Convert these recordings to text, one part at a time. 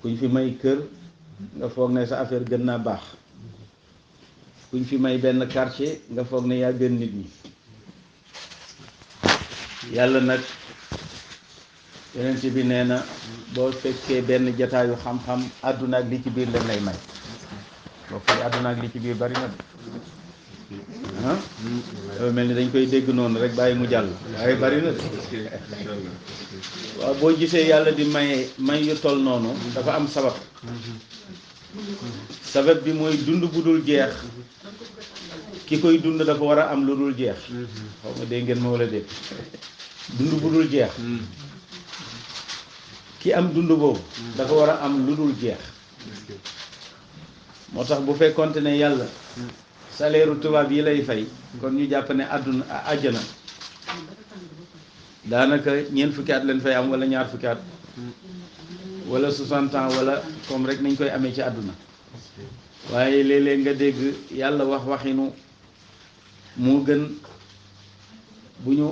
kuñ fi may kër nga foog ne sa affaire gën naa baax, kuñ fi may benn quartier nga foog ne yaa gën nit ñi. yàlla nag yonent bi nee na boo fekkee benn jataayu xam-xam àdduna ak li ci biir leen lay may. boo koy àdduna ak li ci biir bari na de ah mel ni dañ koy dégg noonu rek bàyyi mu jàll waaye bari na de. waaw boo gisee yàlla di may yu toll noonu dafa am sabab. sabab bi mooy dund bu dul jeex ki koy dund dafa war a am lu dul jeex. xaw ma dégg ngeen ma wala dégg. dund bu dul jeex ki am dund boobu dafa war a am lu dul jeex. moo tax bu fekkonte ne yàlla salaire tubaab yi lay fay kon ñu jàpp ne àdduna àjjana daanaka ñeent fukki at leen fay am wala ñaar fukki at wala 60 ans wala comme rek nañ koy amee ci àdduna. waaye léeg-léeg nga dégg yàlla wax waxinu moo gën bu ñu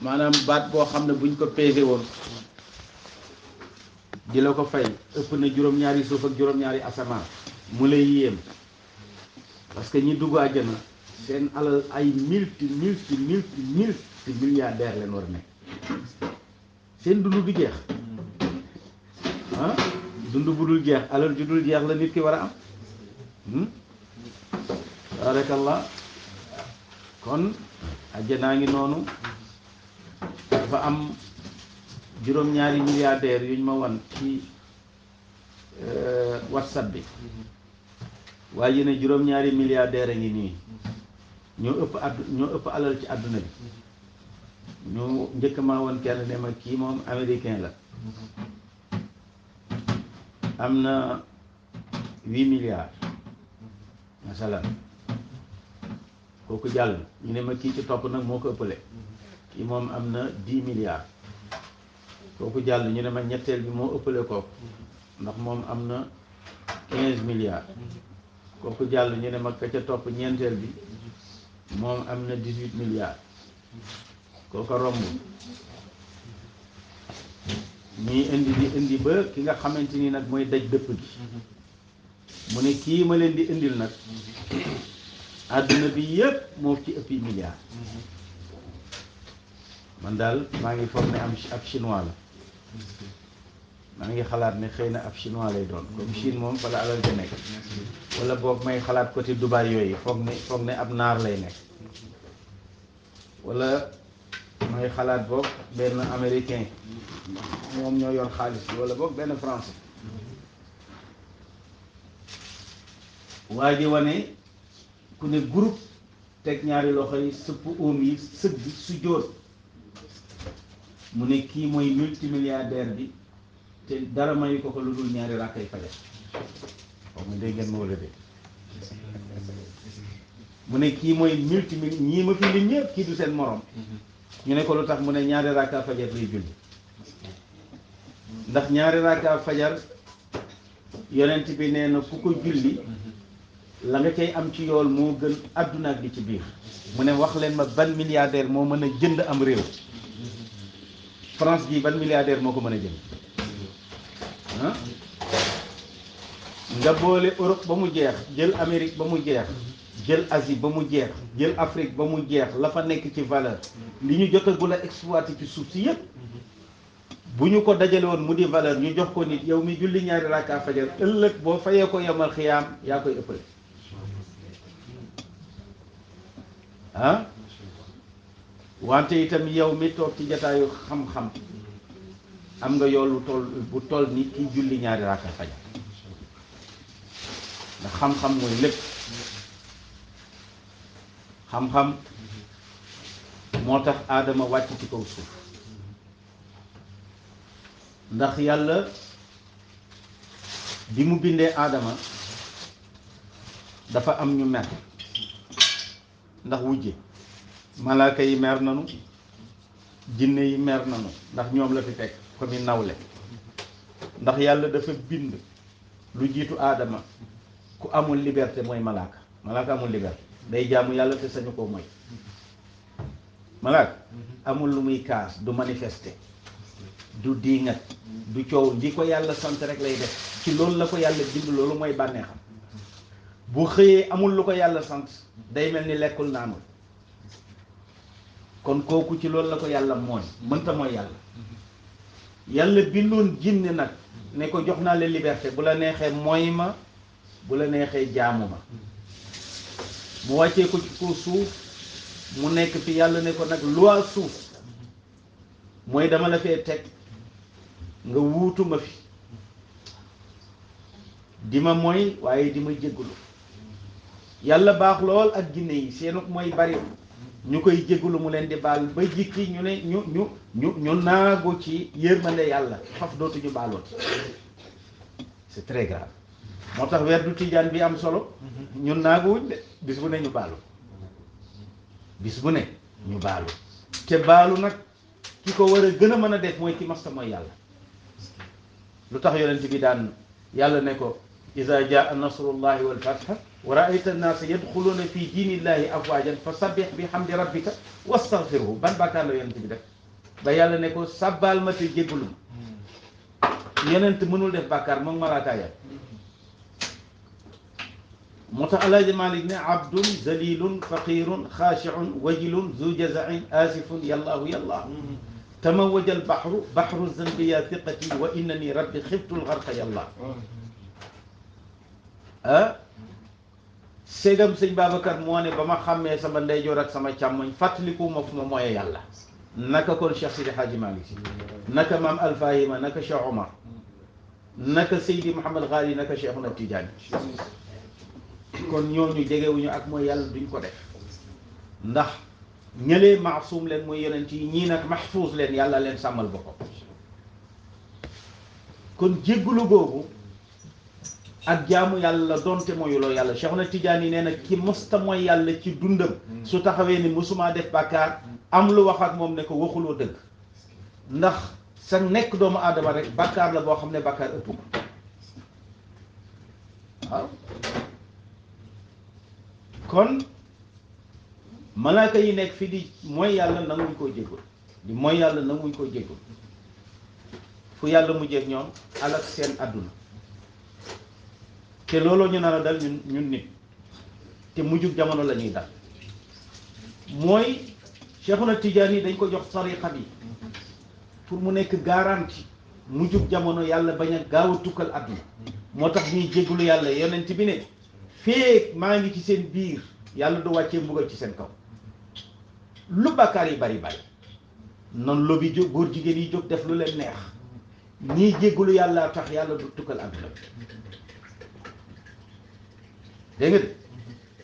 maanaam baat boo xam ne buñ ko pesé woon di la ko fay ëpp na juróom-ñaari suuf ak juróom-ñaari asamaan mu lay yéem. parce que ñi dugg àjjana seen alal ay multi milliardaire leen war a nekk. seen dund du jeex ah dund bu dul jeex alal ju dul jeex la nit ki war a am. barakallah kon àjjanaa ngi noonu. dafa am juróom-ñaari milliardaire yuñ ma wan ci whatsapp bi. waaye ne juróom-ñaari milliardaire a ngi nii ñoo ëpp alal ci àdduna bi. ñu njëkk maa woon kenn ne ma kii moom américain la am na 8 milliards masalan kooku jàll ñu ne ma kii ci topp nag moo ko ëppale kii moom am na 10 milliards kooku jàll ñu ne ma ñetteel bi moo ëppale kooku ndax moom am na 15 milliards kooku jàll ñu ne ma ka ca topp ñeenteel bi moom am na 18 milliards kooku romb ñii indi di indi ba ki nga xamante ni nag mooy daj dëpp gi mu ne kii ma leen di indil nag àdduna bi yépp moo ci ëppi milliards. man daal maa ngi foog ne ab chinois la maa ngi xalaat ne xëy na ab chinois lay doon comme Chine moom fa la alal ja nekk wala boog may xalaat côté Dubaï yooyu foog ne ab naar lay nekk wala may xalaat boog benn américain moom ñoo yor xaalis bi wala boog benn français. waa ji wane ku ne groupe teg ñaari loxo yi sëpp oom yi sëgg su jóot mu ne kii mooy multimilliardaire bi te dara mayu ko lu dul ñaari rakkay fajar. xaw ma dégg ngeen ma wala dégg. mu ne kii mooy ñii ma fi lim ñëpp kii du seen morom. ñu ne ko lu tax mu ne ñaari rakka fajar lay julli ndax ñaari rakka fajar yonent bi nee na ku ko julli la nga cay am ci yool moo gën àdduna ak li ci biir. mu ne wax leen ma ban milliardaire moo mën a jënd am réew. France gi ban milliardaire moo ko mën a jënd ah nga boole Europe ba mu jeex jël Amérique ba mu jeex jël Asie ba mu jeex jël Afrique ba mu jeex la fa nekk ci valeur li ñu jotagul a exploité ci suuf si yépp bu ñu ko dajale woon mu di valeur ñu jox ko nit yow mi julli ñaari rakka fajar ëllëg boo fayee ko yomal xiyaam yaa koy ëppale ah wante itam yow mi toog ci jataayu xam-xam am nga yoolu bu toll ni ki julli ñaari rakka fajar ndax xam-xam mooy lépp. xam-xam moo tax aadama wàcc ci kaw suuf ndax yàlla bi mu bindee aadama dafa am ñu mer ndax wujje malaaka yi mer nanu jinne yi mer nanu ndax ñoom la fi teg ko mi nawle ndax yàlla dafa bind lu jiitu aadama ku amul liberté mooy malaaka amul liberté day jaamu yàlla te sañu ko mooy malaaka amul lu muy kaas du manifester du diingat du coow li ko yàlla sant rek lay def ci loolu la ko yàlla bind loolu mooy bànneexam bu xëyee amul lu ko yàlla sant day mel ni lekkul naanul kon kooku ci loolu la ko yàlla mooy mënta mooy yàlla bindoon jinne nag ne ko jox naa leen liberté bu la neexee mooy ma bu la neexee jaamu ma mu wàccee ko ci kaw suuf mu nekk fi yàlla ne ko nag loi suuf mooy dama la fee teg nga wuutu ma fi di ma mooy waaye di ma jéggulu yàlla baax lool ak jinne yi seenu mooy bari ñu koy jéggulu mu leen di baal ba jikki ñu ne ñu naagu ci yërmande yàlla faf dootuñu baalooti c'est très grave moo tax weer du tijaan bi am solo ñun naaguwuñ de bis bu ne ñu baalu bis bu ne ñu baalu te baalu nag ki ko war a gën a mën a def mooy ki masta mooy yàlla lu tax yonent bi daan yàlla ne ko iza jaa nasrullahi wal fath wa ra'ayta an-naasa yadxuluuna fi diinillahi afwaajan fa sabbih bi hamdi rabbika wastaghfirhu ban bàkkaar la yonent bi def ba yàlla ne ko sàbbaal ma te jéggalu ma yonent mënul def bàkkaar moom malaaka ya moo tax Alaaji Maalik ne abdun zalilun faqirun xaashiun wajilun zu jazain asifun yallaahu yallaahu tamawaja albahru bahru zanbiya thiqati wa innani rabbi xiftu lgarqa yallah ségam sëñ Babacar moo ne ba ma xàmmee sama ndeyjoor ak sama càmmoñ fàttaliku ma fu ma mooyee yàlla naka kon Cheikh Sidi Hadji Malick Si naka maam Alfahima naka Cheikh Omar naka Seydi Mouhamed Ghali naka Cheikhuna Tidiane kon ñooñu jegewuñu ak mooy yàlla duñ ko def ndax ñëlee maasum leen mooy yonent yi ñii nag mahfuuz leen yàlla leen sàmmal boppam kon jéggulu googu ak jaamu yàlla doonte mooyuloo yàlla Cheikhuna Tidiane yi nee na ki mosta mooy yàlla ci dundam su taxawee ni musuma def bàkkaar am lu wax ak moom ne ko waxuloo dëgg ndax sa nekk doomu aadama rek bàkkaar la boo xam ne bàkkaar ëpp ko waaw kon malaaka yi nekk fi di mooy yàlla nanguñ koo jéggul di mooy yàlla nanguñ koo jéggul fu yàlla mujjeeg ñoom alak seen àdduna te looloo ñu nar a dal ñun nit te mujjug jamono la ñuy dal mooy Cheikhuna Tidiane yi dañ ko jox tariqa bi pour mu nekk garanti mujjug jamono yàlla bañ a gaaw a tukkal àdduna moo tax ñuy jéggulu yàlla yonent bi ne feek maa ngi ci seen biir yàlla du wàccee mbugal ci seen kaw lu bàkkaar yi bari bari noonu lo bi jóg góor jigéen yi jóg def lu leen neex ñii jéggulu yàlla tax yàlla du tukkal àdduna dégg nga de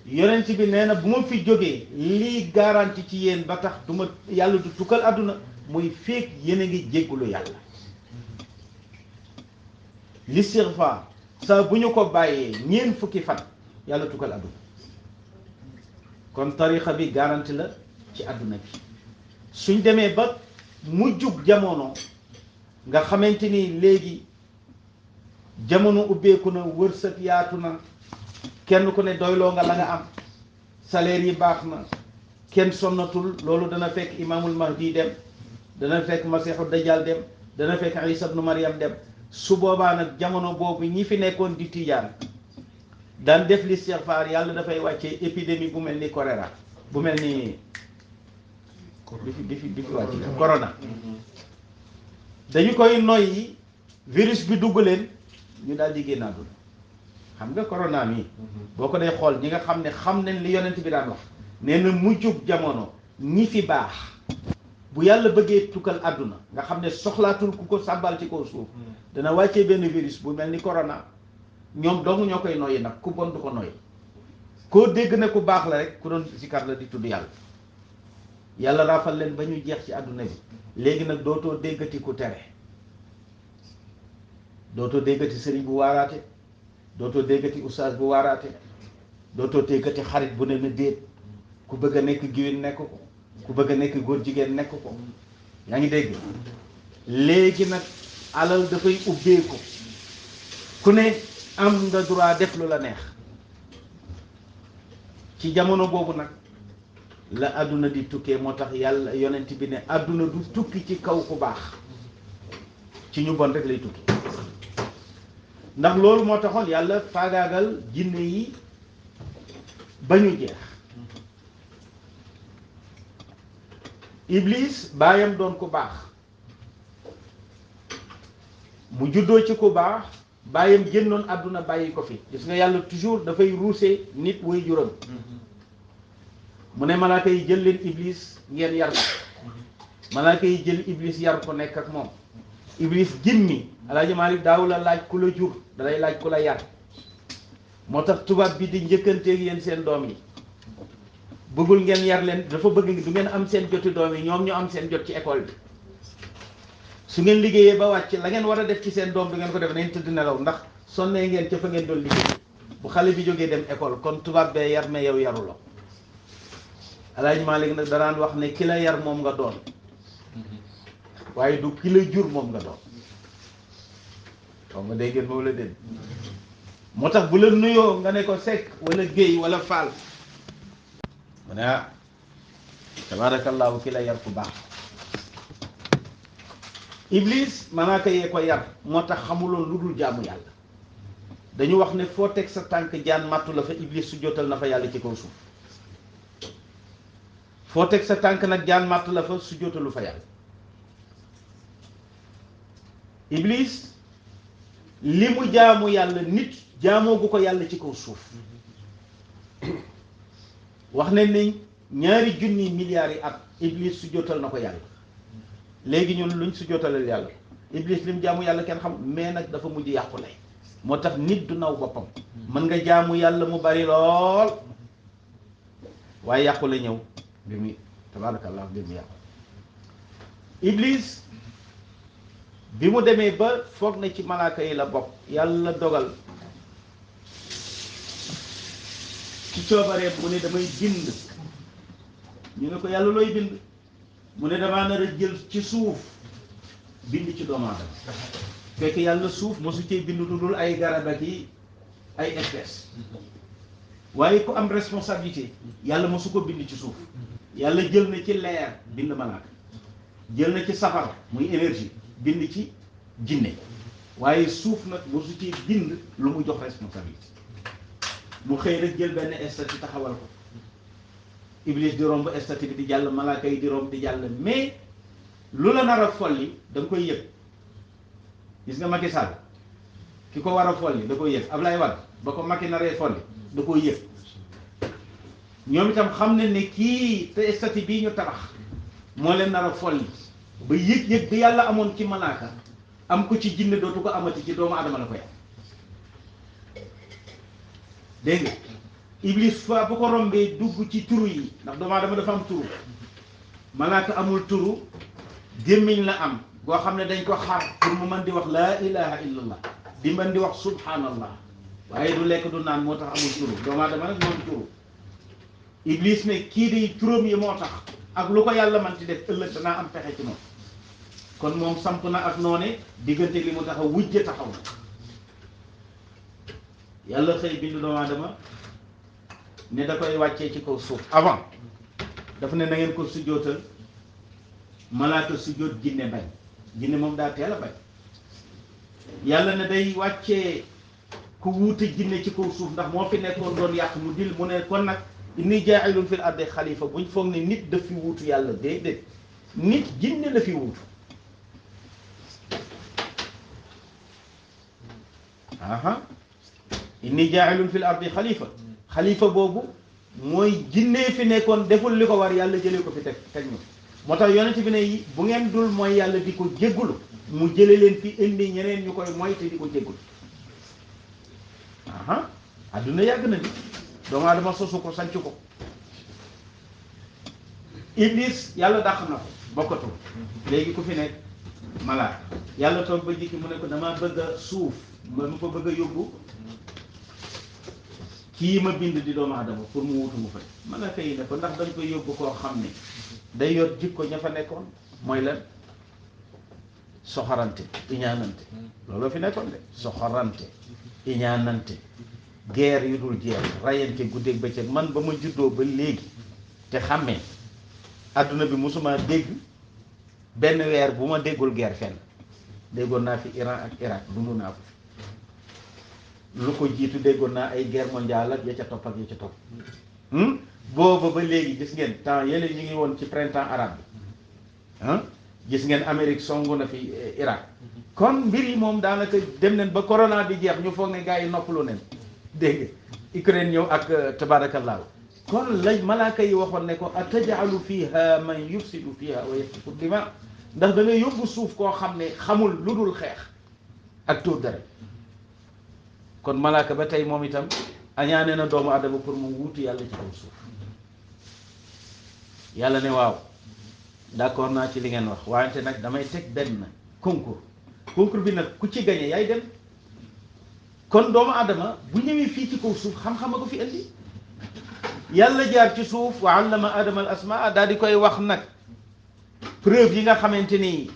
yonent bi nee na bu ma fi jógee lii garanti ci yéen ba tax du ma yàlla du tukkal àdduna muy feek yéen a ngi jéggulu yàlla l'istighfar saa bu ñu ko bàyyee ñeen fukki fan yàlla tukkal àdduna kon tarixa bi garanti la ci àdduna bi suñ demee ba mujjug jamono nga xamante ni léegi jamono ubbeeku na wërsëg yaatu na kenn ku ne doyloo nga la nga am salaire yi baax na kenn sonnatul loolu dana fekk imaamul mahdi dem dana fekk masiixu dajjal dem dana fekk isa ibnu maryam dem su boobaa nag jamono boobu ñi fi nekkoon di tijaan daan def l'istighfar yàlla dafay wàccee épidémie bu mel ni choléra bu mel ni bi fi wàcc corona dañu koy noyyi virus bi dugg leen ñu daal di génn àdduna xam nga corona mi boo ko dee xool ñi nga xam ne xam nañ li yonent bi daan wax nee na mujjug jamono ñi fi baax bu yàlla bëggee tukkal àdduna nga xam ne soxlaatul ku ko sàbbal ci kaw suuf dana wàccee benn virus bu mel ni corona ñoom dong ñoo koy noyyi nag ku bon du ko noyyi koo dégg ne ku baax la rek ku doon sikar la di tudd yàlla yàlla raafal leen ba ñu jeex ci àdduna bi léegi nag dootoo déggati ku tere dootoo déggati sëriñ bu waaraate dootoo déggati oustaz bu waaraate dootoo déggati xarit bu ne na déet ku bëgg a nekk giwén nekk ko ku bëgg a nekk góor jigéen nekk ko yaa ngi dégg léegi nag alal dafay ubbeeku ku ne am nga droit def lu la neex ci jamono boobu nag la àdduna di tukkee moo tax yàlla yonent bi ne àdduna du tukki ci kaw ku baax ci ñu bon rek lay tukki ndax loolu moo taxoon yàlla faagaagal jinne yi ba ñu jeex Iblis baayam doon ku baax mu juddoo ci ku baax baayam génnoon àdduna bàyyi ko fi gis nga yàlla toujours dafay ruuse nit way juram mu ne malaaka yi jël leen Iblis ngeen yar ko malaaka yi jël Iblis yar ko nekk ak moom Iblis gimmi Alaaji Maalik daaw la laaj ku la jur dalay laaj ku la yar moo tax tubaab bi di njëkkanteeg yéen seen doom yi bëggul ngeen yar leen dafa bëgg du ngeen am seen joti doom yi ñoom ñu am seen jot ci école bi su ngeen liggéeyee ba wàcc la ngeen war a def ci seen doom du ngeen ko def nañ tëdd nelaw ndax sonnee ngeen ca fa ngeen doon liggéey bu xale bi jógee dem école kon tubaab bee yar mais yow yaruloo Alaaji Maalik nag danaan wax ne ki la yar moom nga doon waaye du ki la jur moom nga doon xaw nga dégg ngeen moom la dégg moo tax bu la nuyoo nga ne ko Seck wala Géy wala Fall mu ne ah tabaarakallaahu ki la yar ku baax Iblis malaaka yee ko yar moo tax xamuloon lu dul jaamu yàlla dañu wax ne foo teg sa tànk jaan màttu la fa Iblis su jotal na fa yàlla ci kaw suuf foo teg sa tànk nag jaan màtt la fa su jotalu fa yàlla Iblis li mu jaamu yàlla nit jaamoo ko yàlla ci kaw suuf wax ne ni 2,000 milliards yi at Iblis su jotal na ko yàlla léegi ñun luñ su jotalal yàlla Iblis li mu jaamu yàlla kenn xam mais nag dafa mujj yàqule moo tax nit du naw boppam mën nga jaamu yàlla mu bari lool waaye yàqule ñëw bi mu tabaarakallah bi mu yàqu Iblis bi mu demee ba foog na ci malaaka yi la bokk yàlla dogal ci coobareem mu ne damay bind ñu ne ko yàlla looy bind mu ne damaa nar a jël ci suuf bind ci doomu aadama fekk yàlla suuf mosu cee bind lu dul ay garab ak ay espèces waaye ku am responsabilité yàlla mosu ko bind ci suuf yàlla jël na ci leer bind malaaka jël na ci safara muy énergie bind ci jinne waaye suuf nag mosu ci bind lu mu jox responsabilité mu xëy rek jël benn statut taxawal ko Iblis di romb statut bi di jàll malaaka yi di romb di jàll mais lu la nar a folli da nga koy yëg gis nga Macky Sall ki ko war a folli da koy yëg Ablaye Wade ba ko Macky naree folli da koy yëg ñoom itam xam ne ne kii te statut bii ñu tabax moo leen nar a folli ba yëg-yëg bi yàlla amoon ci malaaka am ko ci jinne dootu ko amati ci doomu adama la koy am dégg nga Iblis fa bu ko rombee dugg ci turu yi ndax doomu adama dafa am turu malaaka amul turu gémmiñ la am goo xam ne dañ ko xar pour mu mën di wax laa ilaha illallah di mën di wax subhanallah waaye du lekk du naan moo tax amul turu doomu adama nag moom turu Iblis ne kii day turam yi moo tax ak lu ko yàlla man ci def ëllëg danaa am pexe ci moom kon moom samp na ak noone diggante li mu taxaw wujje taxaw na yàlla xëy bindu doomu aadama ne da koy wàccee ci kaw suuf avant dafa ne na ngeen ko sujjootal malaaka sujjoot jinne bañ jinne moom daa teel a bañ yàlla ne day wàccee ku wuute jinne ci kaw suuf ndax moo fi nekkoon doon yàq mu dil mu ne kon nag inni jaa'ilun fil ardi xalifa buñ foog ne nit daf fi wuutu yàlla déedéet nit jinne la fi wuutu aha inni jaa'ilun fil ardi xalifa xalifa boobu mooy jinnee fi nekkoon deful li ko war yàlla jëlee ko fi teg ñu moo tax yonent bi ne bu ngeen dul mooy yàlla di ko jéggulu mu jële leen fi indi ñeneen ñu koy mooy te di ko jéggulu aha adduna yàgg na di doomu aadama sosu ko sanc ko Iblis yàlla dàq na ko bokkatul léegi ku fi nekk malaaka yàlla toog ba jikki mu ne ko dama bëgg a suuf ma ko bëgg a yóbbu kii ma bind di doomu aadama pour mu wutu mu fa malaaka yi ne ko ndax dañ koy yóbbu koo xam ne day yor jikko ña fa nekkoon mooy lan soxorante iñaanante looloo fi nekkoon de soxorante iñaanante guerre yu dul jeex rayante guddeeg bëccëg man ba ma juddoo ba léegi te xàmmee adduna bi mosuma dégg benn weer bu ma déggul guerre fenn déggoon naa fi Iran ak Irak dund naa ko fi lu ko jiitu déggoon naa ay guerre mondiale ak ya ca topp ak ya ca topp booba ba léegi gis ngeen temps yële ñu ngi woon ci printemps arabe bi gis ngeen Amérique songu na fi Irak kon mbir yi moom daanaka dem nañ ba corona bi jeex ñu foog ne gars yi noppalu nañ dégg nga Ukraine ñëw ak tabarakallahu kon lañ malaaka yi waxoon ne ko atajalu fiha man yufsidu fiha wa yasfiku dima ndax da ngay yóbbu suuf koo xam ne xamul lu dul xeex ak tuur dara kon malaaka ba tey moom itam añaane na doomu adama pour mu wuutu yàlla ci kaw suuf yàlla ne waaw d'accord naa ci li ngeen wax wante nag damay teg benn concours bi nag ku ci gañe yaay dem kon doomu adama bu ñëwee fii ci kaw suuf xam-xam a ko fi indi yàlla jaar ci suuf wa allama adama al asmaa daal di koy wax nag preuve yi nga xamante ni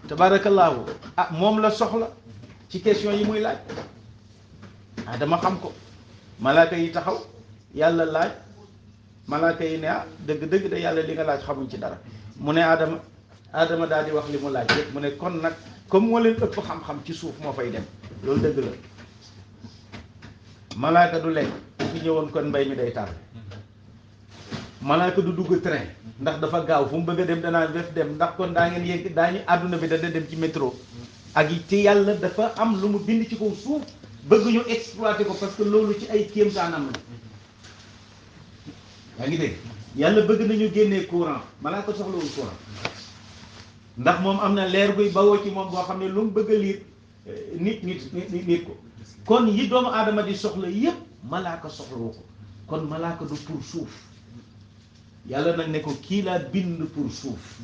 tabarakallahu moom la soxla ci question yi muy laaj adama xam ko malaaka yi taxaw yàlla laaj malaaka yi ne dëgg-dëgg da yàlla li nga laaj xamuñ ci dara mu ne adama daal di wax li mu laaj yëpp mu ne kon nag comme moo leen ëpp xam-xam ci suuf moo fay dem loolu dëgg la malaaka du lekk fi ñëwoon kon mbay mi day tar malaaka du dugg train ndax dafa gaaw fu mu bëgg a dem danaa def dem ndax kon daa ngeen yëg daañu àdduna bi dana dem ci métro ak yi ci yàlla dafa am lu mu bind ci kaw suuf bëgg ñu exploiter ko parce que loolu ci ay kéemtaanam la yaa ngi dégg yàlla bëgg nañu génnee courant malaaka soxlawul courant ndax moom am na leer buy bawoo ci moom boo xam ne lu mu bëgg a liir nit ko kon yi doomu aadama di soxla yépp malaaka soxlawu ko kon malaaka du pour suuf yàlla nag ne ko kii laa bind pour suuf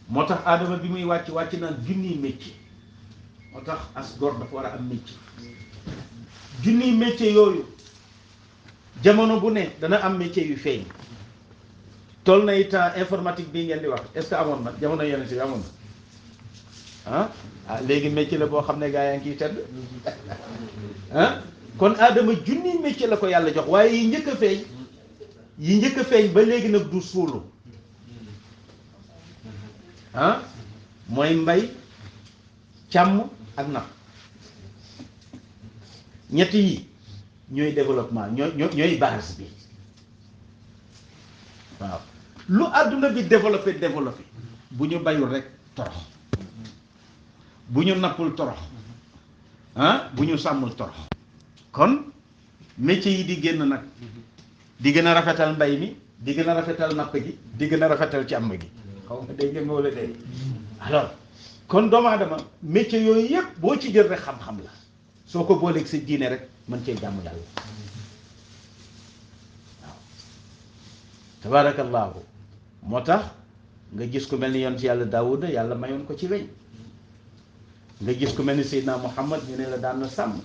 moo tax aadama bi muy wàcc naan junniy métier moo tax as góor dafa war a am métier junniy métier yooyu jamono bu ne dana am métier yu feeñ toll na it informatique bii ngeen di wax est-ce que amoon na jamono yeneen si amoon na léegi métier la boo xam ne gaa yaa ngi ciy tedd kon aadama junniy métier la ko yàlla jox waaye yi njëkk a feeñ ba léegi nag du suulu mooy mbay càmm ak napp ñett yi ñooy développement ñooy base bi waaw lu àdduna bi développé bu ñu bayul rek torox bu ñu nappul torox bu ñu sàmmul torox kon métier yi di génn nag di gën a rafetal mbay mi di gën a rafetal napp gi di gën a rafetal càmm gi xaw nga dégg nga wala dégg alors kon doomu aadama métier yooyu yëpp boo ci jël rek xam-xam la soo ko booleeg sa diine rek mën cee jàmm yàlla waaw tabaarakallaahu moo tax nga gis ku mel ni yonent yàlla Daawuda yàlla mayoon ko ci weñ nga gis ku mel ni Seydina Muhammad ñu ne la daan na sàmm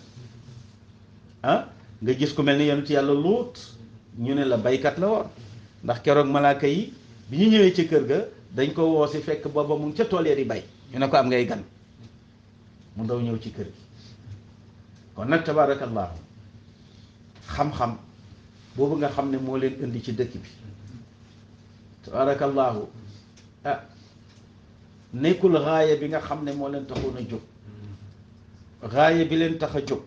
nga gis ku mel ni yonent yàlla Luut ñu ne la baykat la woon ndax keroog malaaka yi bi ñu ñëwee ci kër ga dañ ko woo si fekk booba mu ngi ca tool ya di bay ñu ne ko am ngay gan mu ndaw ñëw ci kër gi kon nag tabaarakallaahu xam-xam boobu nga xam ne moo leen indi ci dëkk bi tabaarakallaahu nekkul raaya bi nga xam ne moo leen taxoon a jóg raaya bi leen tax a jóg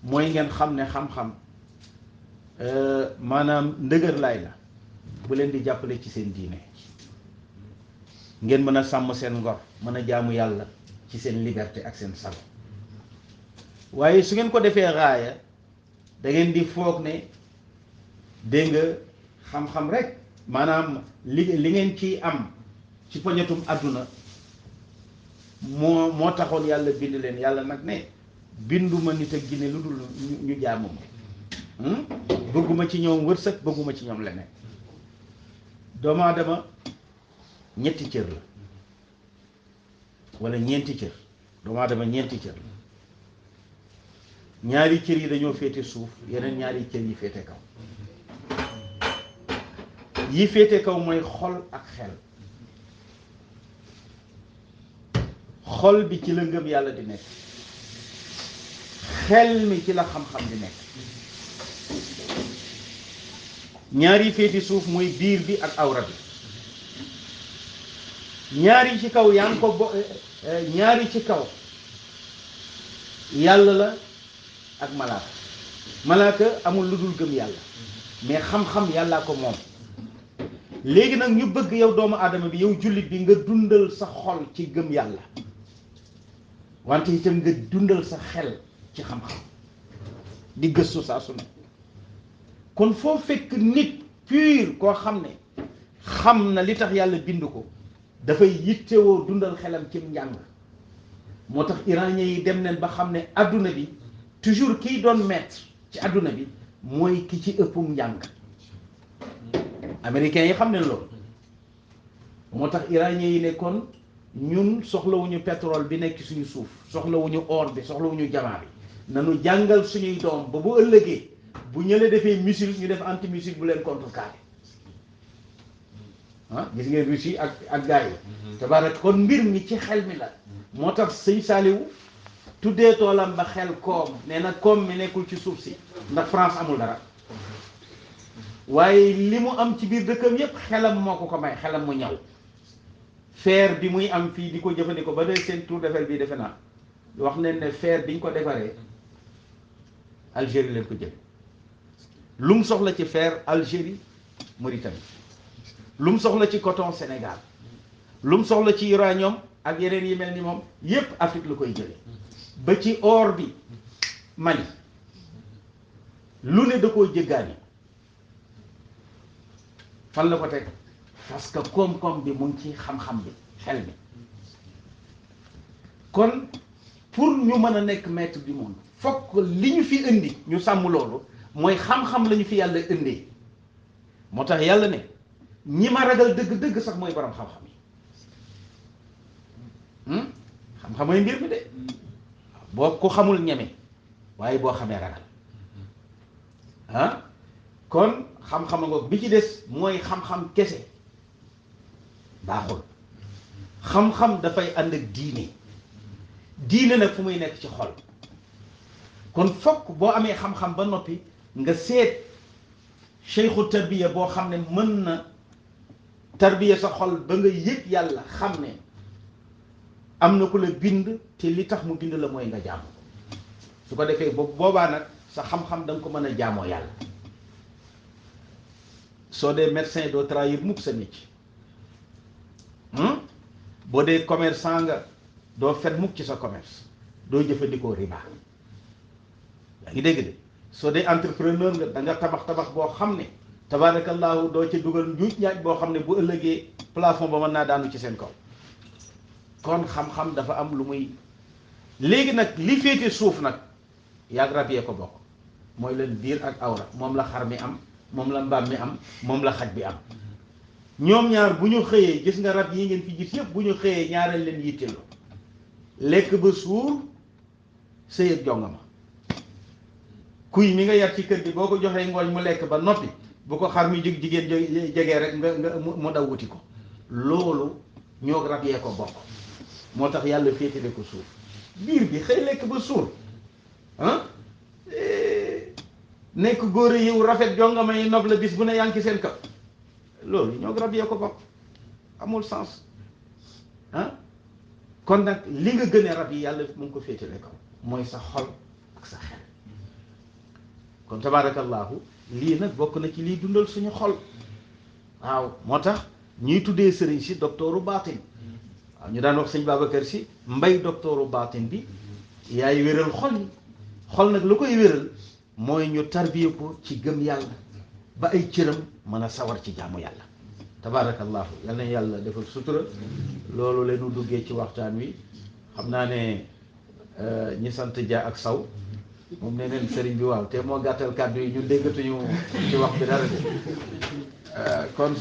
mooy ngeen xam ne xam-xam maanaam ndëgër laay la bu leen di jàppale ci seen diine ngeen mën a sàmm seen ngor mën a jaamu yàlla ci seen liberté ak seen sago waaye su ngeen ko defee raaya da ngeen di foog ne dégg nga xam-xam rek maanaam li ngeen ciy am ci poñetum àdduna moo taxoon yàlla bind leen yàlla nag ne binduma nit ak jinne lu dul ñu jaamu ma bëgguma ci ñoom wërsëg bëgguma ci ñoom leneen doomu aadama ñetti cër la wala ñeenti cër doomu aadama ñeenti cër la ñaari cër yi dañoo féete suuf yeneen ñaari cër yi féete kaw yi féete kaw mooy xol ak xel xol bi ci la ngëm yàlla di nekk xel mi ci la xam-xam di nekk ñaari féeti suuf mooy biir bi ak awra bi ñaari ci kaw yaa ngi ko ñaari ci kaw yàlla la ak malaaka amul lu dul gëm yàlla mais xam-xam yàllaa ko moom. léegi nag ñu bëgg yow doomu aadama bi yow jullit bi nga dundal sa xol ci gëm yàlla wante itam nga dundal sa xel ci xam-xam di gëstu saa su ne. kon foo fekk nit pur koo xam ne xam na li tax yàlla bind ko dafay yittewoo dundal xelam ci njàng. moo tax iranien yi dem neen ba xam ne adduna bi toujours kiy doon maître ci adduna bi mooy ki ci ëppum njàng. américains yi xam ne loolu moo tax iranien yi ne kon ñun soxlawuñu pétrole bi nekk suñu suuf soxlawuñu or bi soxlawuñu jamaa bi nanu jàngal suñuy doom ba bu ëllëgee bu ñële defee missile ñu def anti missile bu leen contrecarrer ah gis ngeen Russie ak gars yi tabarak kon mbir mi ci xel mi la. moo tax sëñ Saliou tuddee toolam ba xel koom nee na koom mi nekkul ci suuf si ndax France amul dara waaye li mu am ci biir dëkkam yépp xelam moo ko may xelam mu ñaw fer bi muy am fii di ko jëfandikoo ba dee seen tour d'Eiffel bii defe naa wax nañ ne fer biñ ko defaree Algérie leen ko jël lu mu soxla ci fer Algérie Mauritanie lu mu soxla ci coton Sénégal lu mu soxla ci uranium ak yeneen yi mel ni moom yépp Afrique la koy jële ba ci or bi Mali lu ne da koo jëggaani fan la ko teg parce que koom-koom bi mu ngi ci xam-xam bi xel bi. kon pour ñu mën a nekk maître du monde fokk li ñu fi indi ñu sàmm loolu mooy xam-xam la ñu fi yàlla indee. moo tax yàlla ne ñi ma ragal dëgg-dëgg sax mooy borom xam-xam yi xam-xamay mbir mi de boo ko xamul ñeme waaye boo xamee ragal kon xam-xama ngoog bi ci des mooy xam-xam kese baaxul. xam-xam dafay ànd ak diine nag fu muy nekk ci xol. kon fokk boo amee xam-xam ba noppi nga seet cheikhu tarbiya boo xam ne mën na tarbiya sa xol ba nga yëg yàlla xam ne am na ku la bind te li tax mu bind la mooy nga jaamu su ko defee boobaa nag sa xam-xam da nga ko mën a jaamoo yàlla. soo dee médecin doo trahir mukk sa métier boo dee commerçant nga doo fen mukk ci sa commerce doo jëfandikoo riba yaa ngi dégg de soo dee entrepreneur nga da nga tabax boo xam ne tabarakallahu doo ca dugal njuuj njaaj boo xam ne bu ëllëgee plafond ba mën naa daanu ci seen kaw. kon xam-xam dafa am lu muy léegi nag li féete suuf nag yaag rab yee ko bokk mooy leen biir ak awra moom la xar mi am moom la mbaam mi am moom la xaj bi am. ñoom ñaar bu ñu xëyee gis nga rab yi ngeen fi gis yëpp bu ñu xëyee ñaareel leen yitteelu lekk ba suur sëy ak jongama. kuy mi nga yar ci kër gi boo ko joxee ngooñ mu lekk ba noppi bu ko xar mi jigéen jegee rek nga mu daw wuti ko. loolu ñoo rab yee ko bokk moo tax yàlla féetale ko suuf biir bi xëy lekk ba suur nekk góor yiw rafet jongama yi nob la bis bu ne yaa ngi ci seen kaw loolu ñoo rab yee ko bokk amul sens kon nag li nga gën a rab yi yàlla mu ngi ko féetale kaw mooy sa xol ak sa xel. kon tabarakallahu lii nag bokk na ci liy dundal suñu xol waaw moo tax ñuy tuddee sëriñ si docteuru baatin waaw ñu daan wax sëñ Babacar si mbay docteuru baatin bi yaay wéral xol yi xol nag lu koy wéral mooy ñu tarbiye ko ci gëm yàlla ba ay cëram mën a sawar ci jaamu yàlla tabarakallahu yal na yàlla defal sutura. loolu leenu duggee ci waxtaan wi xam naa ne ñi sant Dia ak Saw moom nee neen sëriñ bi waaw te moo gàttal kàddu yi ñu déggatuñu ci wax bi dara de kon